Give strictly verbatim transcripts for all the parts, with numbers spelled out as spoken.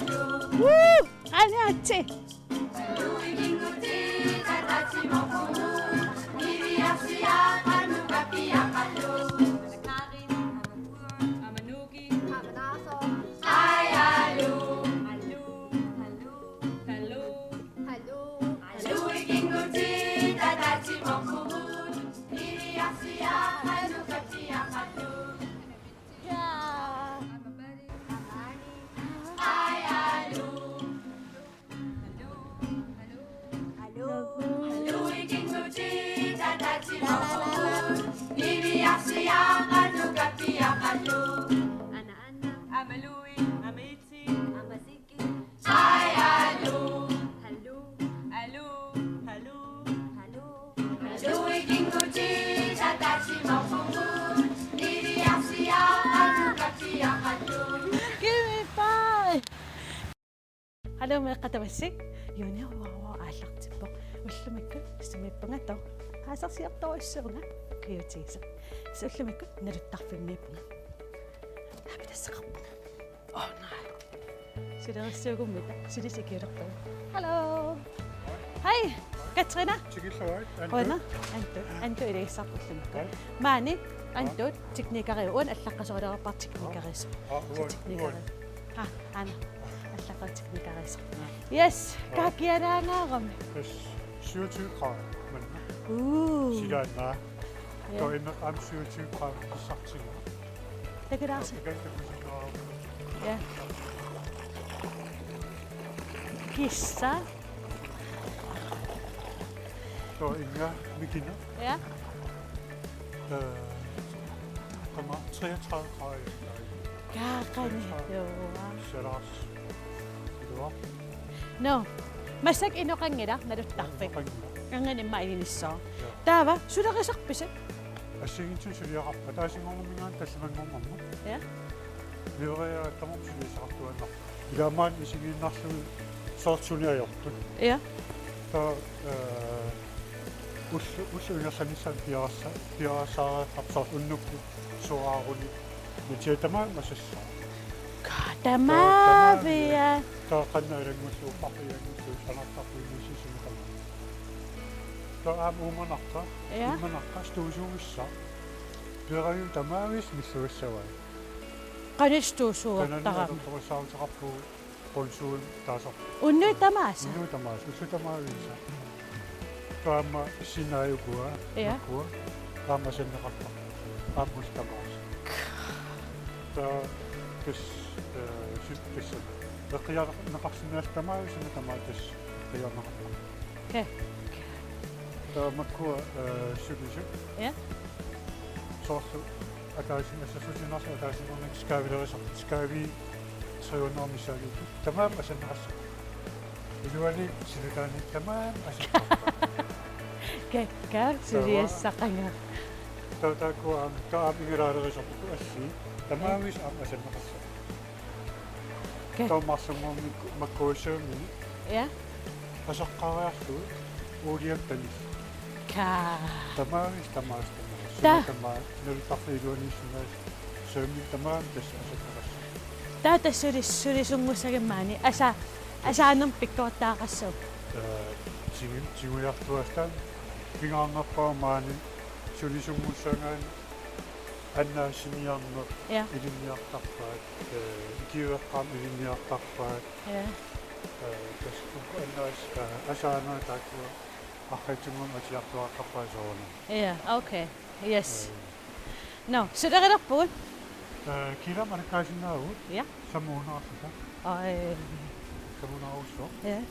Woo! Aniatsi. Give me five. Hallo, meeqqat tamassi. Junior Wawa aallartippoq. Ullumikkut sumippunga to. Aasarsiortorujussuuvunga. Kiutiisa. Ullumikkut naluttarfimmiippunga. Happy tassaqarpunga. Oh, nej. Silarissuugummita. Silis ikiulerpunga. Hallo. Hej, Katrina. Tikilluarit, Antu. Qujanaq, Antu. Antu ilagissarput ullumikkut. Hej. Maani, Antu, teknikeriuvoq. Uani allaqqasoraluarpara teknikeriusoq. Aa, uani, teknikeri. Uani. Ha, aana. Allaqqasoraluarpara teknikeriusoq. Yes, aa. Kaakialaangaarami. Yes, syvogtyve grader, men uu. Silaannaa. Ja. Taava immaqa aamma syvogtyve grader kissartigu. Takulaarsi. Ja. Kissa. Taava inga mikina. Ja. Øh, kommer treogtredive grader. Kaaqani. Treogtredive. Joo. Salaas. Ilua. No. Massakkut inoqanngilaq naluttarfik. Inoqanngilaq. Qanganimma iginissaa. Ja. Taava, sulerisarpisi? Assigiinngitsunik suliaqarpat, ataasinngornermiingaanniit tallimanngornermut. Ja. Livreerit tamarmik suliassaqartuaannarput. Ilaa maani isigiinnarlugit soorlu suni ajortut. Ja. Taava, øh, ullu-, ullup ingerlanissamut piareersa-, piareersaareerparput soorlu unnukkut sooraarunik. Mitiat tamaasa massassaq. Ka-, tamaa-, tamaavia. Taava qanoq ilanngullugu, uupparput ilanngullugu, sanartarput ilisisima tamaa. Taava aamma uumanartoq, ja. Uumanartoq stuusuugissaaq. Piareerujussuit tamaavisa millugassavaat. Qanoq stuusuugartarami. Qanoq stuusuugartarami. Sponsorimik taasarpoq. Unnuit tamaasa? Unnuit tamaasa, ullut tamaaviisa. Taava aamma sinai ukua, ja. Ukua. Aamma asanneqartarput. Aamma ullut tamaasa. Taava tassa, øh, syv tassa. Eqqiarneqarsinnaasut tamaasa, sinna tamaasa tassa eqqiarneqartarput. Okay. Taava makkua, øh, sulisut. Ja. Soorlu ataasin-, assersuutigiinnarlugu ataasinngornermik skavilerisarput, skavi tre hundrede missaaliuttut. Tamaasa asanneqassapput. Iluani silataani tamaasa asanneqassapput. Kakkaak suliassaqaanga. Taava, taava taakkua aamma, taava aamma ingilaalerisarput assi. Tamaasa aamma asanneqassapput. Okay. Taava marlunngornikkut makkuassuunngini. Ja. Asaqqaariarlugu uuliamik tanillugu. Kaa. Tamaasa, tamaasa, tamaasa. Ta- Suna tamaasa, naluttarfik iluani suna, sømmi tamaasa tassa asaqqaarassi. Taava tassa suli-, sulisunngussagimmaani, asa-, asaanermik pikkorissaqassaaq. Øh, tiguj-, tigujartuaastaan, pingaarnerpaaq maani, sulisunngussagaanni, annaasiniarneq, ja. Ilinniartarpaat, øh, ikiueqqaarneq ilinniartarpaat. Ja. Øh, tassa uku annaas-, øh, asaanera taakkua arriitsunnguamik atiartuaqqaarpaat soorunami. Ja, okay. Yes. Øh. Nå, sulerilerpugut. Øh, kiilaamik alakkaasinnaavugut. Ja. Sammuunaarluta. Oj. Sammuunaarussuaq. Ja.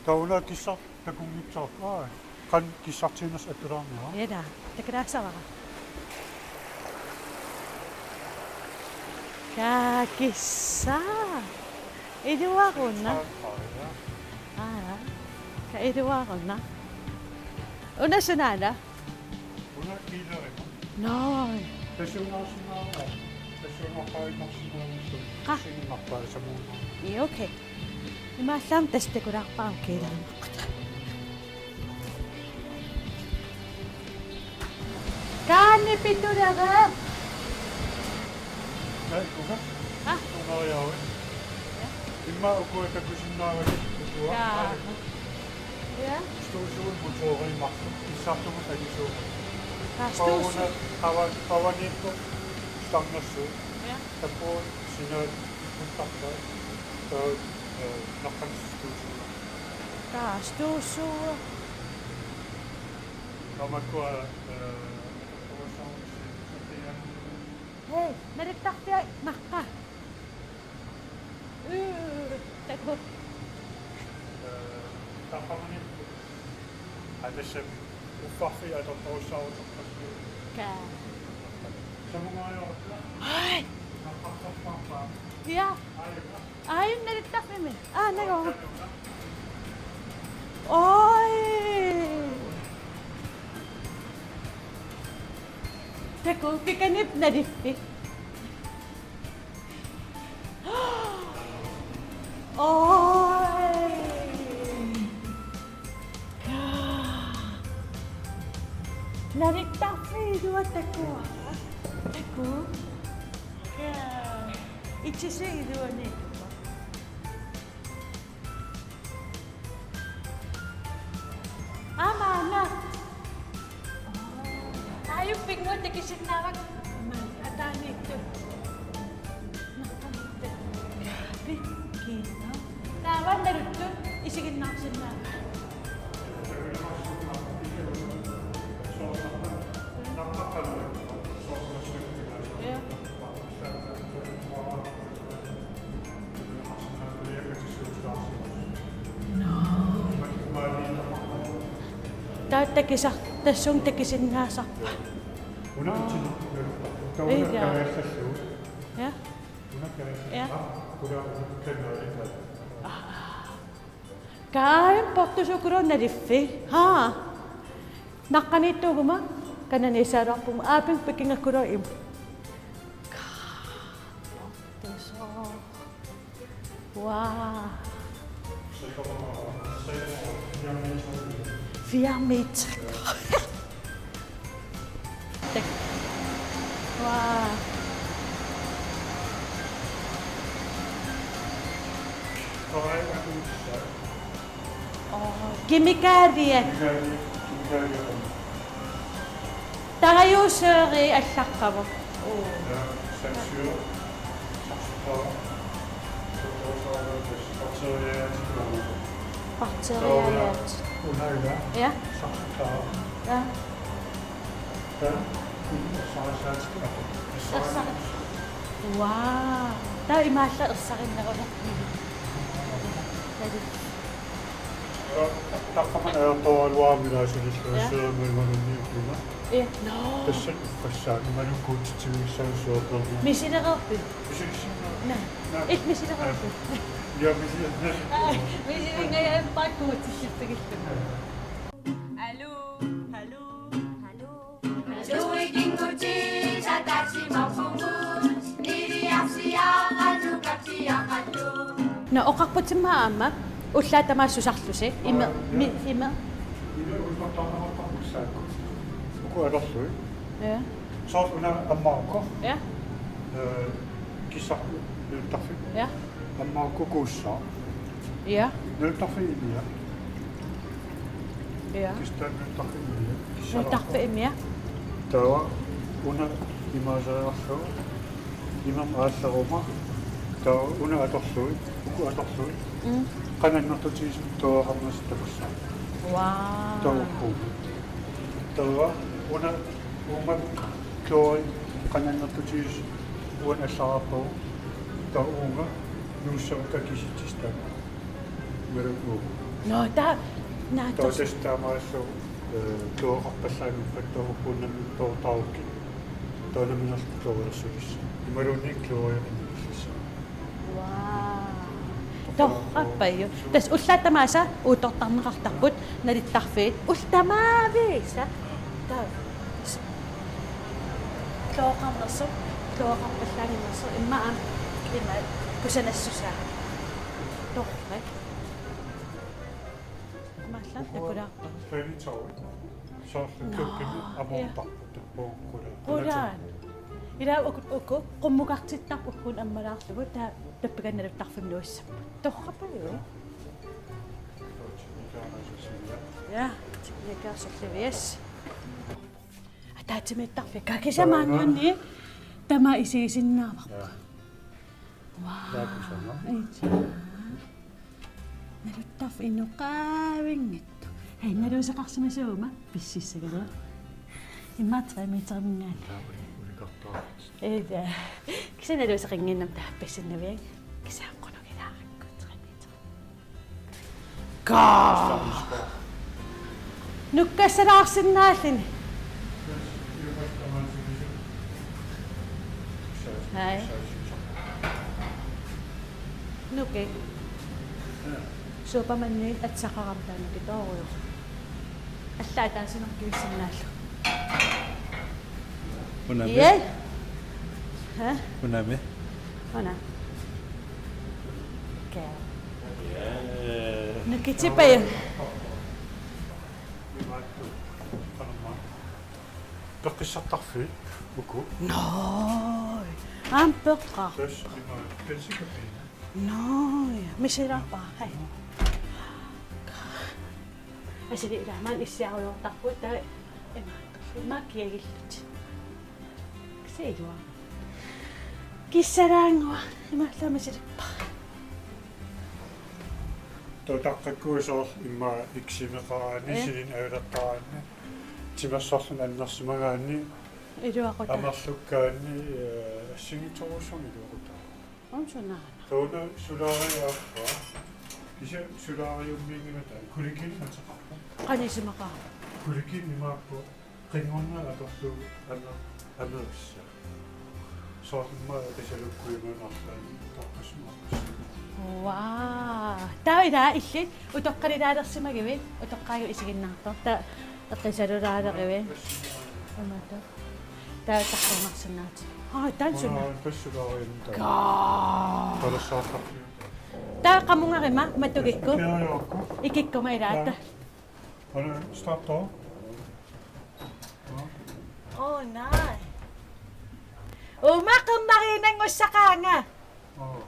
Taava una kissar- Takunngitsoorpoq. Aa, qanoq kissartiinersoq attulaarniara. Ila, takulaassavara. Kaa kissa. Iluaruna. Aa, kaa iluaruna. Una sunaana? Una kiilerima. Naa. Tassuunaarsinnaavoq. Tassuunaarsinnaavoq. Qa. Sinnerpaassamuuna. Ii, okay. Imaallaat tassa takulaarpara kiilaamaqquta. Kaanni pitulere. Aa, uka. Aa. Uka, jaa. Immaqa ukua takusinnaavatit ukua. Jaa. Aajuna. Ja. Støvsugeren motorimik. Issartumut ajusuugut. Jaa, støvsu- Pavuna, pava-, pavaniipput stangersuut. Ja. Takuuk sinaat ikuttarpaat. Taava, eh, naqqaniittoq støvsuger. Jaa, støvsuger. Tamakkua, eh, Hej, nalittarfia naqqa. Uu, takuuk. Tappamani. Aa, tassami uffarfik atortorissaarutorpassuit. Kaa. Samungaajoorput. Hej. Naqqartorparpaa. Ja. Aajuna. Aajuna nalittarfimmi. Aa, nago. Oj. Takuuk, pikanip naliffik. Oj. Nalittarfik ilua takuara. Takuuk. Kaa. Itisi iluani. Aamma, aamma. Aajuna pinnguaq takusinnaavakka. Ataaniittut. Naqqaniittut. Pikkiina. Taava naluttut isiginnaarsinnaavakka. Ja. Taava takisa-, tassunga takusinnaasarpa? Una. Ii, jaa. Ja. Kaajun portusukkulu naliffik. Haa. Naqqaniittuuguma kananiissaarpunga aapin pikingakkulu im. Tusoo. Wow. Fire meter. Tak. Wow. Kemikaalia. Kemikaalia. Kemikaalia. Tarajuusseeri allaqqavoq. Oo. Ja, sagssyre. Sagssyre. Bakteriaat. Bakteriaat. Una ila. Ja. Sagssyre. Ja. Taava ersarissaatigut. Ersa-, wow. Taava imaallaat ersarinnerulerpoq. Taava tappamani ajortoraluarami ilaa sulillugu. Ja. Sygummi imaluunniit ukiuna. Ja. Nå. Tassa uffassaaq imaluunniit kuutsitsivigissaaq sygummi. Misilereerpit? Misigissinnaavara. Naa. Naa. Illit misilereerpit? Ja, misiginngilara. Aa, misiginngilara, aamma kuutsitsivigissaaq. Aluu. Aluu. Aluu. Nå, oqarputit aamma ullaat tamaasa susarlusi. Ime, mi-, ime. Ime uisortarneqartarput saakku. Uku atorlugit. Ja. Soorlu una ammarukku. Ja. Eh, kissarput nalittarfik. Ja. Ammarukku kuussaaq. Ja. Nalittarfik immiaq. Ja. Kissarput nalittarfik immiaq. Kissarput. Nalittarfik immiaq. Taava una imaaseriarlugu. Imermik aalleruma. Taava una atorlugit. Uku atorlugit. Mm. Qanoq annertutigisumik kloorernersut takussapput. Wow. Taava uku. Taava una uuma kloori qanoq annertutigisumik uani allagarpagu. Taava uunga nuussavakka kisitsisitaat. Meru uu. Nå, taava, naa, taava tos-, tassa taamaallaat, eh, kloorerpallaanngippat taava ukkuunnami toortaarukkit. Taava nammineerluta kloorersulissaaq. Imaluunniit klooriunnginnissaq. Wow. Torrappajuk. Tassa ullaat tamaasa uuttortarneqartarput nalittarfiit. Ullut tamaviisa. Taava. S-, kloorernersut, kloorerpallaannginnersut, immaqa aamma ima kusanassusaa. Torrak. Imaallaat takulaarpara. Feritorvet. Soorlu køkkenimi amoortarput, ja. Tappoq qulaa. Qulaa. Ilaa uku, uku, qummukartittarput ukkuuna ammalaarlugu, taava Pikanneruttarfimmi nuussapput. Torrapalui. Ja, tekniker Sorlivias. Ataatsimiittarfik kakisamaanngunni tama isigisinnaavarput. Ja. Wow. Ja, kusama. Ija. Naluttarfik inoqaavinngitsoq. Hej, naluseqarsimasuuguma pississagaluaq. Immaqa tre meteriminngaanniit. Ja, ulikartaarput. Ija. Kisianni naluseqannginnama taava pissinnavian. Kisianni qunugilaarakku tre meter. Kaa. Nukkassalaarsinnaalluni. Hej. Nuki. Supermaniit atsaqarami taanna kitoorujoq. Allaat taanna sinerkiussinnaallu. Unami? Iai? Ha? Unami? Una. Okay. Nukitipaju. Peqqissartarfik uku. Noi. Aamma peqqaq. Tassa ima pelsikapina. Noi. Misilaarpara. Hej. Asili ilaa maani issiarujoortarput taava ima. Ima kiagillutik. Kisianni ilua. Kissalaannguaq. Imaallami silippara. Tutaqqakkuusoq immaqa eksimeqaraanni, eh, silineq ajulertaraanni, timersorluni annersimagaanni, iluaqutaavoq. Amerlukkaanni, eh, assigiinngitsorujussuarmik iluaqutaavoq. Aamma sunaana. Taanna solariuppara. Kisianni solariummiinngimmat taanna kollagen ateqarpoq. Qanisimaqaaq. Kollagen imaappoq. Qinngorna atorlugu amer-, amerissa. Soorlu immaqa tasalukkuimaanarlaani taqqasmaarpassi. Wow. Taava ilaa illit utoqqalilaalersimagivit, utoqqaagiga isiginnaartoq. Taava eqqisalulaalerivit. Umato. Taava taqqunarsinnaatit. Aa, taanna suna. Aa, tassugaarium taanna. Kaa. Talassaartarfiup. Taava qamungarima matugikkut. Tassugaariuakku. Ikikkuma ilaata. Taava. Hold on, stop dog. Oh, nej. Uuma qernariinnanngussaqaanga. Oh.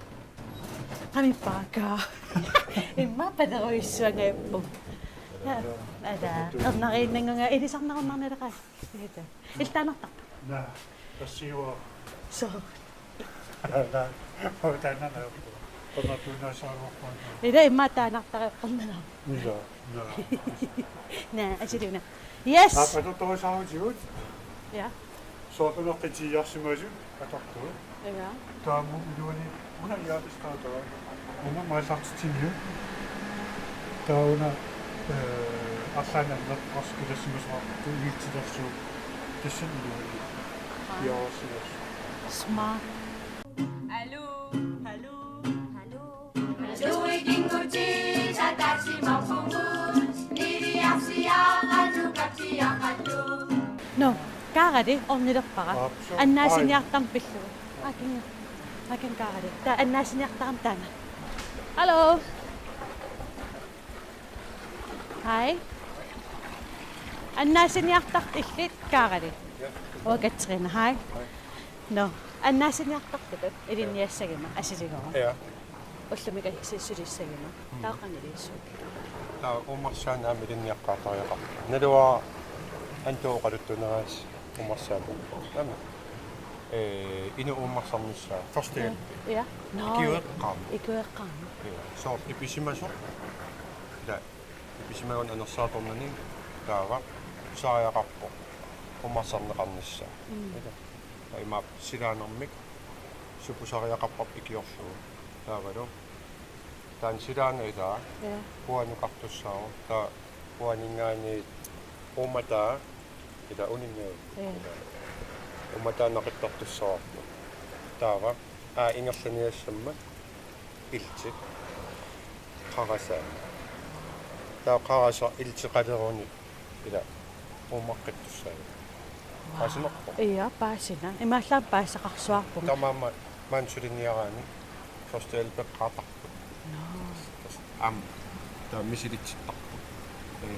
Qamippara. Immaqa palerujussuangajapput. Ja, ada. Qernariinnanngunga ilisarnarunnaarnaleqaanga. Ita. Illit taanartarpa? Naa, tassiua. Soo. Taanna, taanna, taanna. Qernertuunnaassaagaluarpunga. Ila immaqa taanartariaqarnanga. Ila, naa. Naa, asiliuna. Yes. Aap, atortorusaarutigut. Ja. Soorlu una qitiiarsimasut atortugut. Ja. Taava iluani una iaapistaataga. Una maallartitsiniuk. Taava una, eh, arlaannik annertoqarsimasoqarpoq ilitsersuut. Tassani iluani. Aa. Iaassimasut. Smart. Aluu, aluu, aluu. No, Kaarali ornilerpara. Aa, suu. Annaasiniartarneq pillugu. Akin, akin Kaarali. Taava annaasiniartarami taanna. Hallo. Hej. Annaasiniartartut illit Kaarali. Uanga Katrine, hej. Hej. No, annaasiniartartutut ilinniassaguma asiligaara. Ja. Ullumi kaksi sulissaguma. Mm. Taava qanoq iliussavit? Taava uummarsaaneq aamma ilinniaqqaartariaqarpoq. Naluara antuuqaluttunerasi uummarsaaneq. Aamma. Eh, inuk uummarsarnissaa. Førstehjælp. Ja. Nå, ikioreqqaarmat. Ikioreqqaarmat. Ja. Soorlu ipisimasoq. Ila ipisimagunik anersaartornani taava pisariaqarpoq uummarsarneqarnissaa. Mm. Ila. Taava imaappoq silaanermik supusariaqarparput ikiorlugu. Taavalu taanna silaanera ilaa. Ja. Puanikartussaavoq. Taava puaninngaanniit uummataa ila uninngaanniit. Ja. Ila. Uummataa naqittartussaavoq. Taava aa ingerlaniassammat iltit qarasaat. Taava qarasaq ilteqaleruni ila uummaqqittussaavat. Wow. Paasinerpoq? Ja, paasina. Imaallaat paasisaqarsuarpunga. Taamaammat maani suliniaraanni førstehjælpeqqaartarput. Nå. Aamma taava misilitsittarput. Eh,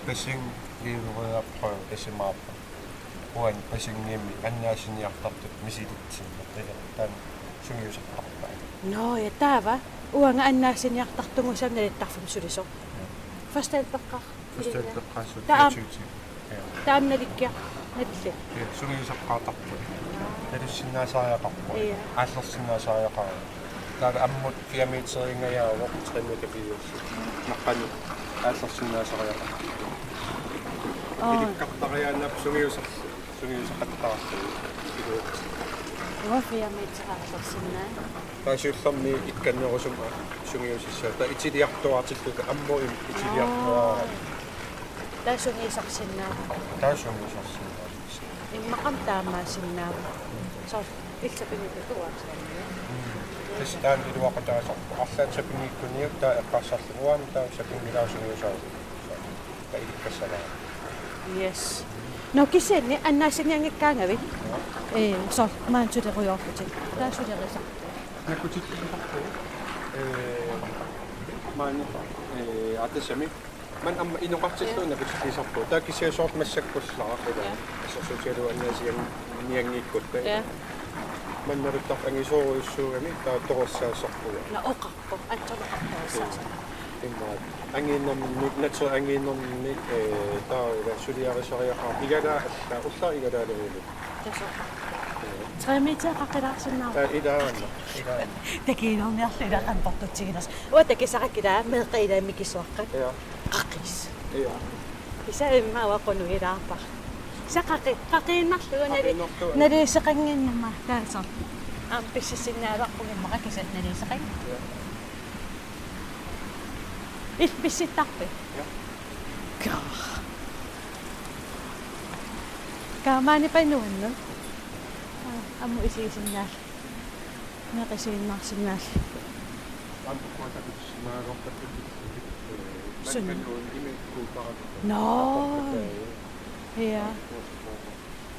bassinglivredderprøve tassa imaappoq. Uani bassingiimi annaasiniartartut misilitsineq. Ila taanna Sungiuseqqarpai. Nå, ja, taava. Uanga annaassiniartartunnguussama nalittarfimmi sulisoq. Førstehjælpeqqaar. Førstehjælpeqqaar. Taam-, taamnalikkiaq. Nalli. Ja, sungiuseqqaartarput. Nalussinnaasariaqarpoq. Ja. Aallersinnaasariaqarpoq. Taava ammut fire meteriingajaavoq, tre meter piiussi. Naqqani aallersinnaasariaqarpoq. Aa. Ilikkartariaannarpoq sungiuserlu. Sungiuseqattaarlugu. Uanga fire meter aallersinnaa. Taava siullermik ikkannerusumik sungiusissaaq. Taava itiliartuaartilluta ammut im-, itiliartuaarput. Taava sungiusarsinnaa. Taava sungiusarsinnaa. Immaqa taamaasinnaa. Soorlu illit sapinngikkukku uanga sapinngi. Tassa taanna iluaqutaasarpoq. Arlaannik sapinngikkuniuk taava eqqarsarlugu uani taava sapinngilara sungiusarlugu. Taava ilikkassavara. Yes. Nå, kisianni annaassinianngikkaangavit. Ee, soorlu maani sulerujoorputit. Taava sulerisarputit. Nakkutillisarpugut. Ee, maani, ee, aa, tassami. Maani aamma inoqartillugu nakkutillisarpugut. Taava kisianni soorlu massakkullara ilaa. Ja. Assersuutigalugu annaasian-, nianngikkutta. Ja. Maani naluttarfik angisoorujussuugami taava toqqorsaasarpugut. Nå, oqarpoq. Atsoqarpoq. Immaqa. Anginermi, natur anginermi, ee, taava suliarisariaqarpoq. Igalaat alla, ullaaq igalaalerilu. Tasoqarpoq. Tre meter qaqilaarsinnaavoq. Aa, ilaanna. Ilaanna. Takiinerniarlu ilaa qanportutsiginas. Uanga takisaqakkit ilaa, meeqqat ilaa mikisuaqqat. Ja. Qaqis. Ja. Kisianni immaqa uanga qunugilaarpara. Kisianni qaqi-, qaqiinnarlugu nali-, qaqiinnarlugu. Naliseqannginnama taava. Aamma pississinnaagaluarpunga immaqa kisianni naliseqanngilanga. Ja. Illit pissittarpit? Ja. Kaa. Kaamaanipa nuanneq. Aa, ammut isigisinnaalluni. Meeqqat isiginnaarsinnaallugit. Aamma kuatakutsisimaagarpatut. Sun. Nå. Ja.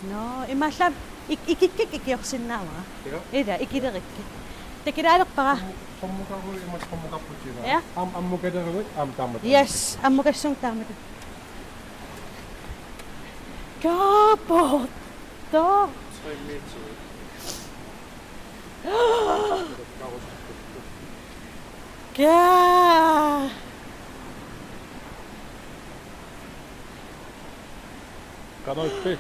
Nå, imaallaat ik-, ikikkit ikiorsinnaavara. Ja. Ila, ikilerikkit. Takilaalerpara. Qammu-, qammukaruit imaat qammukarputit ilaa. Ja. Aamma ammukaleruit aamma taamatut. Yes, ammukassuunga taamatut. Kaaporto. Tre meter. Kaa. Qanoq ippi?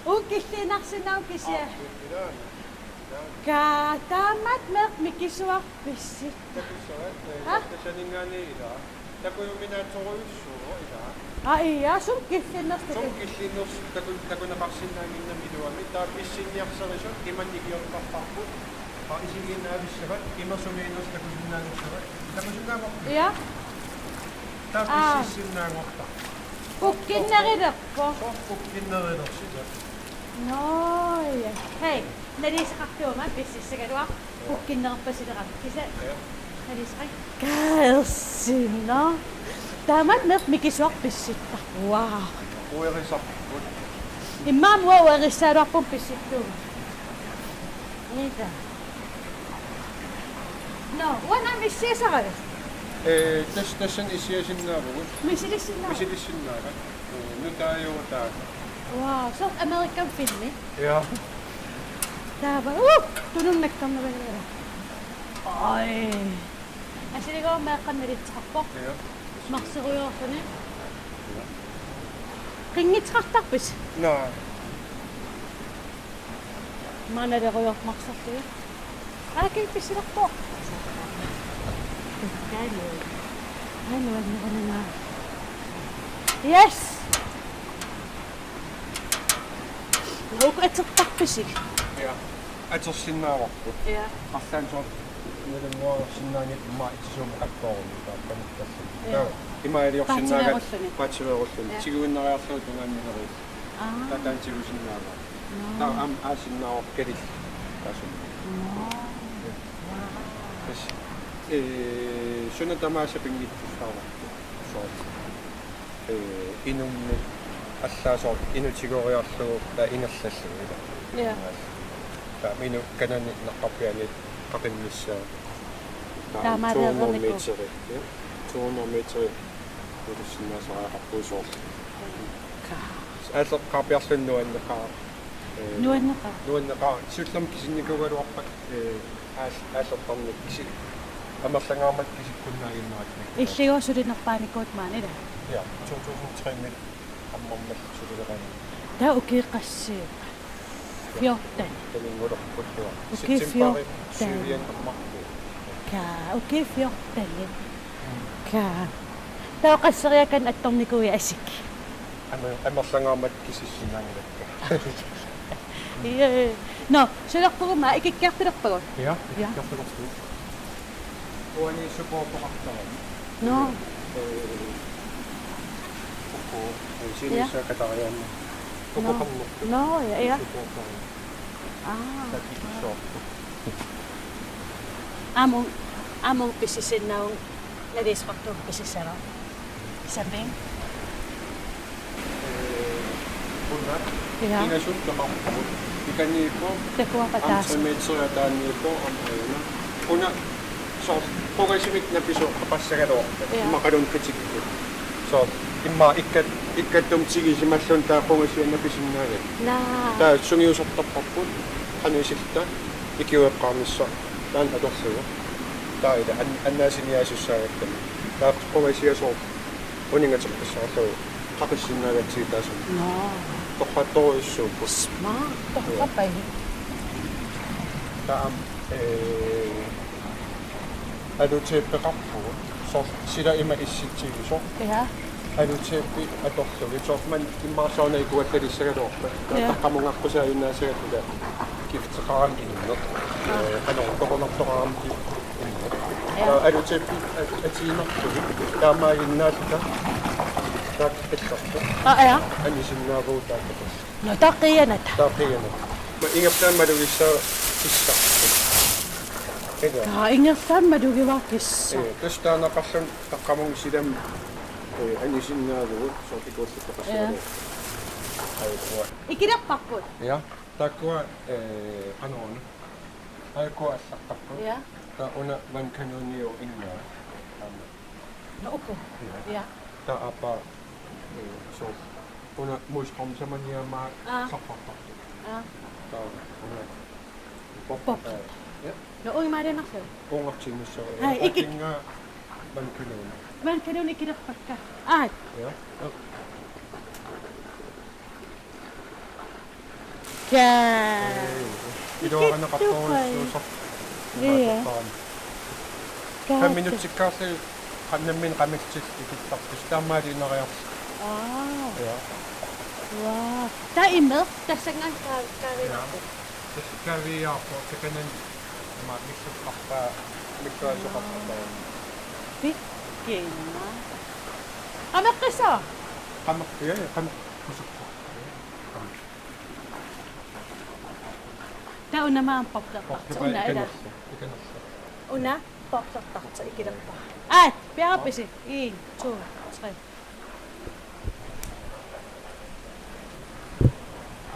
Ukissiinarsinnaavoq kisianni. Kaa, taamaattumik mikisuarpisi. Takussavat, eh, ha? Tassaninngaanniit ilaa. Takujuminaatsorujussuuvoq ilaa. Aa, ja, sumut killinnersoq. Sumut killinnersoq taku-, takuneqarsinnaannginnami iluamik. Taava pissinniarserisut imannak ikiortarparput. Taava isigiinnaavissavat, imersumiinnersoq takusinnaanissara. Takusinnaanngorpit? Ja. Taava, aa, pississinnaanngortarpoq. Pukkinnerulerpoq. Soorlu pukkinnerulersitat. Nå, ja. Hej, naliseqartuuma pississagaluaq. Pukkinnerpasileraat kisianni. Ja. Naliseqanngilaq. Kaersinnaa. Taamaattumik mikisuarput pissittarpoq. Wow. Uerisarput. Immaqa uanga uerissagaluarpunga pissittuunga. Niita. Nå, uanga missiisaravit? Ee, tas-, tassani issiasinnaavugut. Misilissinnaava? Misilissinnaava. Ee, nutaajuutaa. Wow, soorlu American filmi. Ja. Taava, uh, tununnakkarnavagilera. Oj. Asiligoorama meeqqanut nalitseqarpoq. Ja. Marserujoorluni. Ja. Qinngitseqartarpisi? Naa. Maanalerujoorpoq marserlugit. Aa, kisianni pissilerpoq. Taanu. Taanu annerunangaa. Yes! Uku atortarpisi? Ja. Atorsinnaavarput. Ja. Arlaannik soorlu nalunngorsinnaanngilaq immaqa itsisuumik akkooruni taakkanuttalluni. Ja. Taava. Imaaliorsinnaanngilaq. Paatileerulluni. Paatileerulluni. Ja. Tiguinnariarlugu tungaanut neriullugu. Aa. Taava taanna tigusinnaavara. Nå. Taava aamma aasinnaavarput kalillit. Taasum. Nå. Tassa. Ee, suna tamaasa pinngitsussaavarput. Soorlu. Ee, inummik allaat soorlu inuk tigoriarlugu taava ingerlallugu ilaa. Ja. Taava inuk kanani naqqarpiaani qaqinnissaa. Taava taamaaliornikoq. To hundrede meteri. Ja. To hundrede meteri. Ulussinnaasariaqarpugut soorlu. Ka. Aalleqqaarpiarluni nuanneqaaq. Nuanneqaaq. Nuanneqaaq. Siullermik kisinnikuugaluarpat, ee, aal-, aallertarneq kisi-, amerlangaarmat kisikkunnaaginnaratta. Illigu sulinerpaanikuut maani, ilaa? Ja, to tusind tre-mi ammarmat sulileqaanga. Taava ukiup qassiup? Fjorten. Talingulerput. Ukiup september fjorten. Syvian ammarput. Kaa, ukiup fjorten. Kaa. Taava qasseriakkanik attornikuuit asik? Amer-, amerlangaarmat kisissinnaanngilakka. Ii. Nå, suleqqugumaa ikikkiartulerpagut. Ja, ja. Ikikkiartulerpagut. Uani supportoqartarami. Nå. Ee, uku, ee, ja. Sinissaakatariaanni. Nå. Uku pammertu. Nå, ja, ja. Supportarami. Aa. Takisoortu. Amu, amu pisisinnau. Nalisoqartugut pisissagaa. Sapinngi? Ee, una. Ja. Pingasut peqarpugut. Ikaniippoq. Takuara taas. Amtrimetseriataaniippoq, aamma una. Una soorlu qungasimik napisoqassagaluarpoq. Ja. Immaqaluunniit qitikkut. Soorlu immaqa ikkat-, ikkattumik tigusimalluunniit taava qungasia napisinnaagami. Naa. Taava sungiusortarparput. Qanoq isilluta ikiueqqaarnissaq. Taanna atorlugu. Taava ila an-, annaasiniaasussaagakkami. Taava qungasia soorlu uninngateqqissaarlugu qaqissinnaagatsigit taassuma. Nå. Torrattorujussuupput. Smart. Torrappai. Taava, ee, aluteepeqarpugut. Soorlu sila ima issitsigisoq. Ja. Aluteepi atorlugit. Soorlu maani immaqa sauna ikuallalissagaluarpat. Ja. Taqqamungaqqusaaginnaassagatta. Kifteqarami inneq. Aa. Ee, qanoq toqunartoqarami inneq. Ja. Aa, aluteepi at-, atiinnartut. Taamaaginnaalluta. Taakku pillarput. Aa, ja. Anisinnaavagut taakku. Nå, taava qiianata. Taava qiianata. Ma ingerlaannaq malugissaaq kissarput. Ila. Kaa ingerlaannaq malugivara kissaq. Ee, tassa taanna qarlun taqqamunga silami, ee, anisinnaavagut soorlu ikuallattoqassagaluarpat. Ja. Aajuku. Ikilerparput. Ja. Taakkua, ee, qanoruna. Aajuku allaqqapput. Ja. Taava una vandkanoniup inngaa. Aamma. Nå, uku. Ja. Ja. Taava aappaa, ee, soorlu. Una muiskormsamaniamaa. Aa. Sorpartartut. Aa. Taava una. Pop. Pop. Ee, ja. Nå, uimaarinnarlu. Uungartinnissaa. Ai, iki. Atinga vandkanoni. Vandkanoni ikilerpakka. Ai. Ja. Ja. Kaa. Ee, iluarineqartorujussuusoq. Ii. Imaattorpaani. Kaa. Fem minutsikkaarlugit qan-, nammineq qamillutit ikittarpisi. Taamaaliinnariarlusi. Aa. Ja. Waa. Taava imeq tassanngaannaq kaa-, kaaviilaarpoq. Ja. Tassa kaaviiaarpoq takanani. Ima milluqqarpaa, milluasoqarpaa. Pikkinga. Qameqqissaaq? Qameq-, ja, ja, qameq-, qusukku. Taava una aamma poplertartoq. Poplertartoq una ila. Ikanersoq, ikanersoq. Una poplertartoq ikilerpara. Aa, piareerpisi. En, to, tre.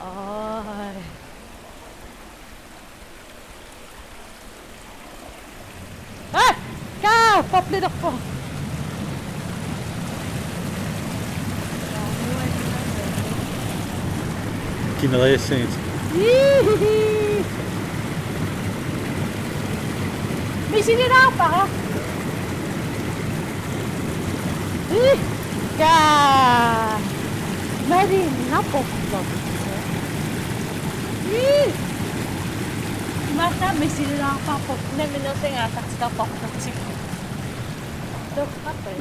Aa. Aa! Kaa! Poplertarpoq. Kineriassigit. Iihihi. Misililaarpara. Ih, kaa. Malinnarpoq. Ih. Imaallaat misililaarparput. Nammineerlunga aallartittarparput. Toqqarpai.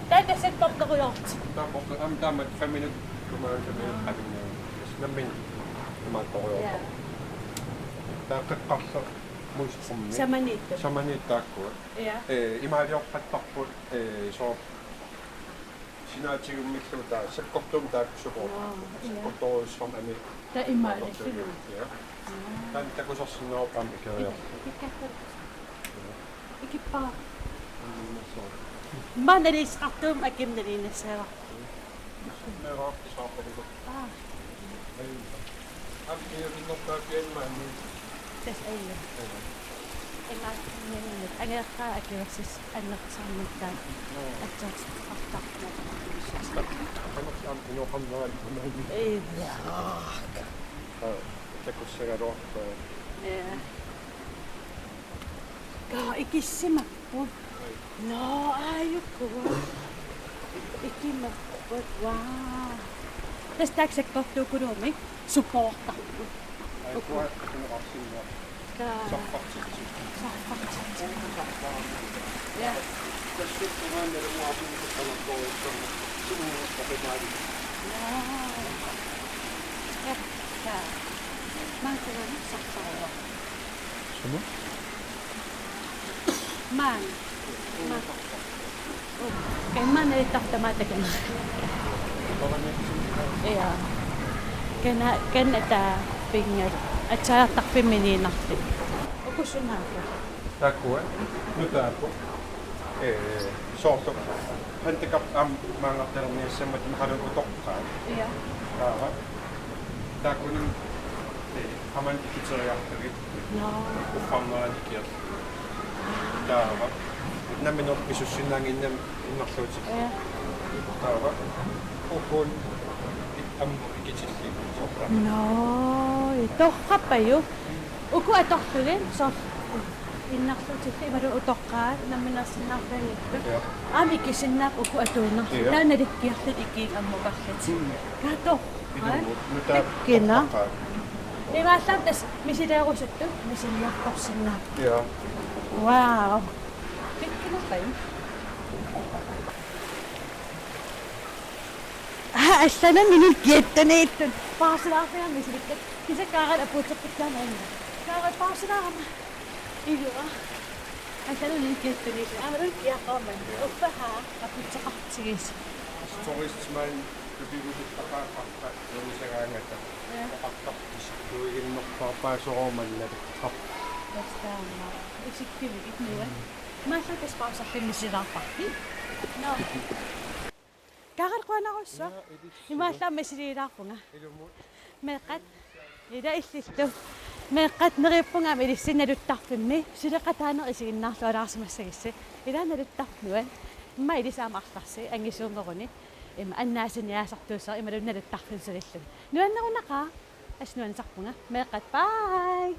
Taava tassa poplerujoortut. Taava popler-, aamma taama fem minut. Taama fem minut qaninngilaq. Nammineq imaattorujoorpara. Ja. Taava qeqqarlu muiskormi. Samaniittut. Samaniit taakkua. Ja. Ee, imaaliorpattarput, ee, soorlu sinaatigummillu taava sakkortuumik taakku sukoortarput. Nå, ja. Sakkortoorujussuarmik ani. Taava imaaliorput. Ja. Nå. Taanna takusarsinnaavarput aamma ikeriarlugu. Ik-, ikeriarlugu. Ja. Ikippara. Mm, soorlu. Maanna ilisaartuum akimnaliinnassaavarput. Meeraarpisaarpalukku. Aa. Aamma kiavinnerpaapianni maani. Tassa aamma. Aamma. Imaattuminnut angeqqaa akiuersis annertuumik taanna. Aamma. Atsaat artarput. Aamma. Inoqarnerani. Illaaq. Aa, takussagaluarpaa. Ja. Kaa ikissimapput. Nå, aajuku. Ikimapput, waa. Tassa taakku sakkortuukuluummik supportarput. Ai, uku inoqarsinnaa. Kaa. Sarfartitsi. Sarfartitsi. Uku sarfaa. Ja. Tassa uku maanna uanga uku qanartoorujussuarmik. Suuneq oqimaali. Ja. Ja. Kaa. Maanna uanga sarfaruvoq. Sumut? Maanna. Maanna. Kaa maanna ittartamaatakin. Ja. Kana, kana taava pingaartoq. Aatsaat arfineq-marlunnik. Uku sunaaffa? Taakkua. Nutaappoq. Ee, soorlu. Handicap aamma maanngartalerniassammat imaluunniit utoqqaat. Ja. Taava. Taakkununnga, ee, aamma ikiteriarlugit. Nå. Uffarnerani ikiarlugit. Taava. Nammineq pisussinnaannginnami innarluutit. Ja. Taava. Ukua aamma ikitillugit soorlu. Nå, torrappajuk. Uku atorlugit soorlu innarluutillit imaluunniit utoqqaat namminersinnaarfianngitsut. Ja. Aamma ikisinnaavoq uku atuunerlugit. Ja. Taava nalikkiarlutit ikiagut ammukarlutit. Mm. Kaa torrak. Ilumut, nutaaq. Takkina. Torrak. Imaallaat tassa misileerusuttut misiliartorsinnaapput. Ja. Wow. Takkinerpajuk. Aa, allanut minut gætteniittut. Paarsilaarfiga misilikkakka. Kisianni Kaarali apuuteqqikkaanni aamma. Kaarali paarsilaarama. Ilua. Allanut minut gætteniittut. Aamma ullut kiaqqaamman. Uffa haa, apuuteqartigisi. Turistmand, du bliver lidt. Nuisagaangata. Ja. Oqartarpisi. Nuiginnerpaapaa soorunami naleqqap. Tastaama. Isikkivi itnuan. Imaallaat tassa pausarlunga misilaarparput. Nå. Kaarali qujanarsuaq. Ja, ilissi. Imaallaat misiliilaarpunga. Ilumut. Meeqqat. Ila illillu. Meeqqat neriuppunga aamma ilissi naluttarfimmi. Suleqataaneq isiginnaarlualaarsimassagussi. Ila naluttarfimmi. Immaqa ilissi aamma arlarsi angisuuneruni. Ima annaasiniaasartuussaaq imaluunniit naluttarfimmi sulilluni. Nuannerunaqaaq. Assut nuannisarpunga. Meeqqat, bye.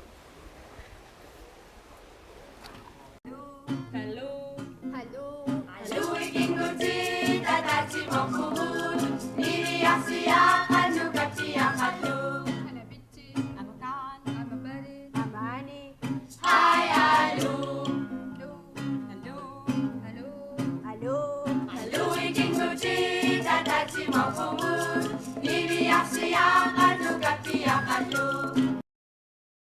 Hello. Hello. Hello, ikinguti, tatatimorpugut, niliarsiaq, qanoq kapiaqarlu. I'm a bitch. I'm a gun. I'm a buddy. I'm Annie. Hi, hello. Hello. Hello. Hello. Hello. Hello, ikinguti, tatatimorpugut.